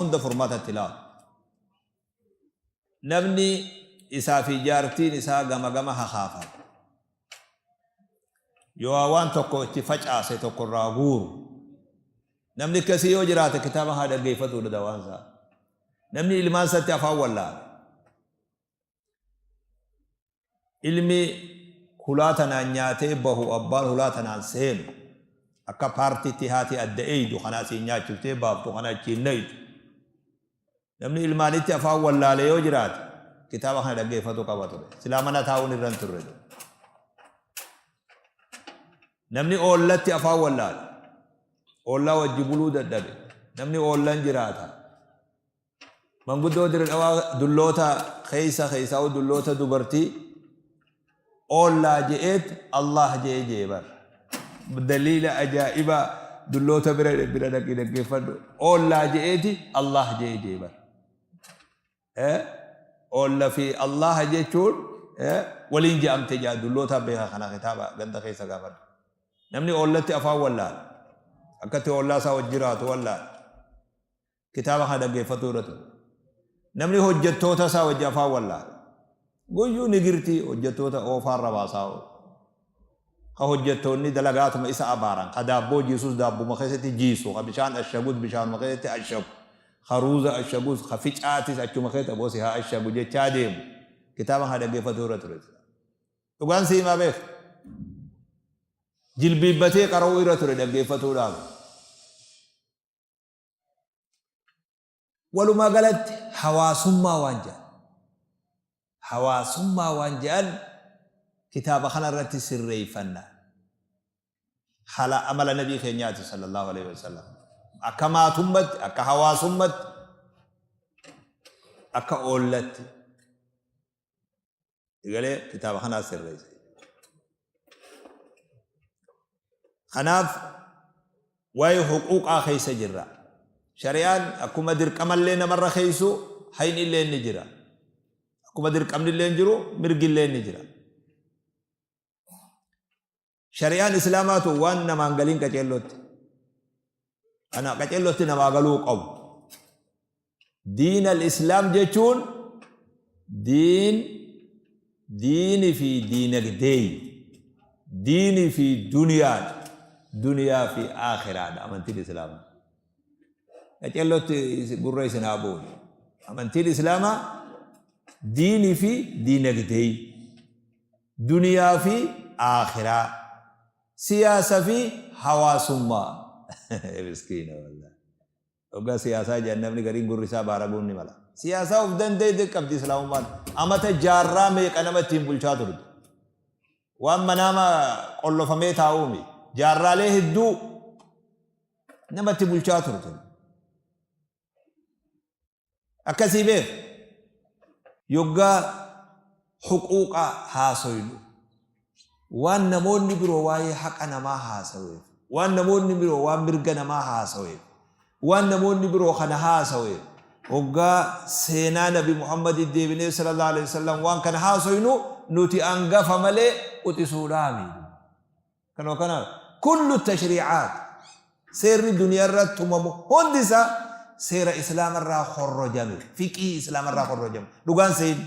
Hunda furmaata itti laalu. Namni isaa fi jaartiin isaa gama gama hakaafan. Yoo waan tokko itti facaase tokko irraa guuru. Namni akkasii yoo jiraate kitaaba haa dhaggeeffatuudha dawaan isaa. Namni ilmaan isaatti afaan wallaale. Ilmi hulaa tanaan nyaatee bahu abbaan hulaa tanaan seenu. Akka paartiitti haati adda eeydu kana asiin nyaachiftee baaftu kana achiin naytu. Namni ilmaanitti afaan wallaale yoo jiraate kitaaba kana dhaggeeffatuu qaba ture. Silaa mana taa'uun irra hin turre. Namni oollatti afaan wallaale. Oollaa wajji buluu dadhabe. Namni oollan jiraata. Manguddoo Dirre Dhawaa dulloota keessa keessaa'u dulloota dubartii oollaa je'eet Allah je'ee je'e bar. Daliila ajaa'ibaa dulloota bira bira dhaqii dhaggeeffadhu. Oollaa je'eeti Allah je'ee je'e bar. Oolla fi Allah jechuun waliin je'amte je'a dulloota beeka kana kitaaba ganda keessa gaafadhu. Namni oollatti afaan wallaale. Akkatti oollaa isaa wajji jiraatu wallaale. Kitaaba kana dhaggeeffatuu irra ture. Namni hojjettoota isaa wajji afaan wallaale. Guyyuu nigirtii hojjettoota oofaarra baasaa oolu. Ka hojjettoonni dalagaatuma isa abaaran, ka daabboo jiisus daabbuma keessatti jiisu, ka bishaan ashagus bishaanuma keessatti ashagu, ka ruuza ashagus, ka ficaatis achuma keessatti aboo si haa ashagu jechaa deemu. Kitaaba kana dhaggeeffatuu irra ture. Dhugaan si himaa beeka. Jilbiibbatee qara'uu irra ture dhaggeeffatuudhaaf. Walumaa galatti hawaasummaa waan jedhan hawaasummaa waan jedhan kitaaba kana irratti sirreeffanna. Haala amala nabii keenyaati sallallahu alaihi wasallam. Akka maatummatti, akka hawaasummatti, akka oollatti. Egalee kitaaba kanaa sirreesse. Kanaaf waa'ee huquuqaa keessa jirra. Shari'aan akkuma dirqamallee namarra keessu hayni illee ni jira. Akkuma dirqamni illee jiru mirgi illee ni jira. Shari'aan Islaamaa tun waan namaan galiin qaceellootti. Kana qaceellootti namaa galuu qabu. Diin al-Islaam jechuun diin diini fi diinagdeey diini fi duniyaadha. Duniyaa fi aakhiraadha amantiin Islaamaa. Qaceellootti gurra isin haa bu'u. Amantiin Islaamaa diini fi diinagdeey. Duniyaa fi aakhiraa. Siyaasa fi hawaasummaa. Miskiina wallahi. Hoggaa siyaasaa jedhan namni gariin gurri isaa baaraguun ni mala. Siyaasaa of danda'e qabdi Islaamummaan. Amata jaarraa meeqa nama ittiin bulchaa turte. Waan manaama qollofamee taa'uumi. Jaarraalee hedduu namatti bulchaa turte. Akkasii beek yoggaa huquuqa haasoynu waan namoonni biroo waa'ee haqa namaa haasaweef, waan namoonni biroo waan mirga namaa haasaweef, waan namoonni biroo kana haasaweef hoggaa seenaa Nabi Muhammadi deebinee sallallahu alaihi wasallam waan kana haasoynu nuti angafa malee quxisuudhaami. Kanoo kana kullu tashriicaat seerri duniyaa irra tumamu hundi isaa seera islaama irraa horrojame, fiqii islaama irraa horrojame. Dhugaan seen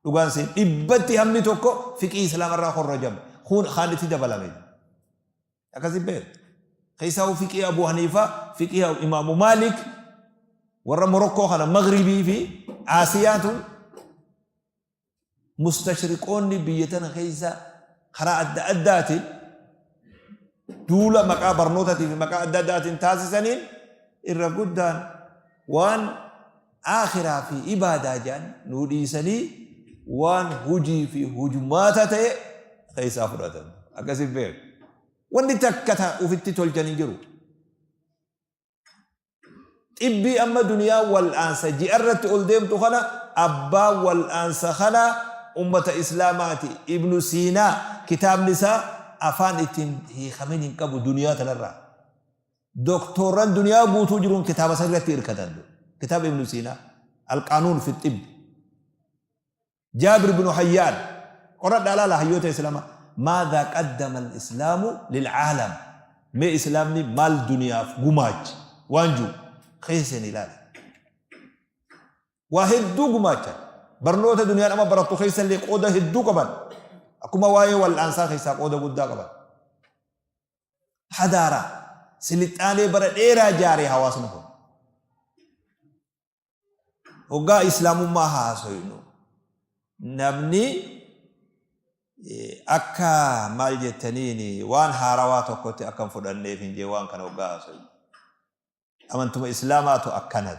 dhugaan seen dhibbatti hammi tokko fiqii islaama irraa horrojame, kun kaan itti dabalame. Akkasi beeku keessaa fiqii Abu Haniifaa, fiqii Imaamu Maalik, warra Morokkoo kana, Magribii fi Aasiyaa tun Mustashriqoonni biyya tana keessa karaa adda addaatiin duula maqaa barnootaatii fi maqaa adda addaatiin taasisaniin irra guddaan waan aakhiraa fi ibaadaa jedhan nuu dhiisanii waan hujii fi hujmaata ta'e keessaa fudhatan. Akkasiin beeku. Wanni takka ta ufitti tolchan hin jiru. Xibbii amma duniyaan wal'aansa ji'arratti ol deemtu kana abbaan wal'aansa kanaa ummata islaamaati. Ibnu Siinaa kitaabni isaa afaan ittiin hiikamin hin qabu duniyaa tanarraa. Doktoorran duniyaa guutuu jiruun kitaaba san irratti hirkatan. Kitaaba Ibnu Siinaa. Alqaanuun fi xibbi. Jaabir binu Hayyaan qoradhaa laala hayyoota islaamaa maadhaa qaddama al-islaamu lil'aalam mee islaamni maal duniyaaf gumaache waan jiru. Keessa seeni ilaali. Waa hedduu gumaachan. Barnoota duniyaan amma barattu keessa illee qooda hedduu qaban. Akkuma waa'ee wal'aansaa keessaa qooda guddaa qaban. Hadaaraa, silixaanee bara dheeraa jaaree hawaasni kun. Hoggaa Islaamummaa haasoynu namni akka maal jettaniin waan haarawaa tokkotti akka hin fudhanneef hin jee waan kana hoggaa haasoynu. Amantuma Islaamaatu akkana.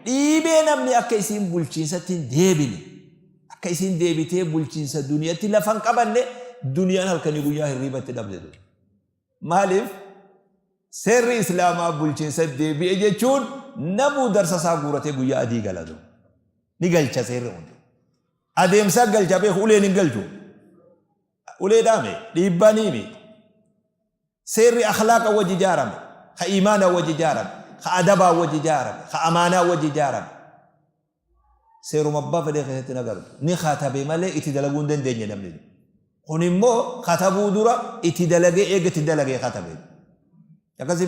Dhiibee namni akka isiin bulchiinsatti hin deebine, akka isiin deebitee bulchiinsa duniyatti lafa hin qabanne duniyaan halkanii guyyaa hirriiba itti dhabde ture. Maaliif? Seerri Islaamaa bulchiinsa deebi'e jechuun namuu darsa isaa guuratee guyyaa adii gala ture. Ni galcha seerri kun. Adeemsa galcha beeku uleen hin galchu. Ulee dhaame dhiibbaa ni miti. Seerri akhlaaqa wajji ijaarame, ka iimaanaa wajji ijaarame, ka adabaa wajji ijaarame, ka amaanaa wajji ijaarame. Seeruma abbaa fedhee keessatti hin agartu. Ni katabe malee itti dalaguu hin dandeenye namni. Kun immoo katabuu dura itti dalagee eega itti dalagee katabe. Akkasii.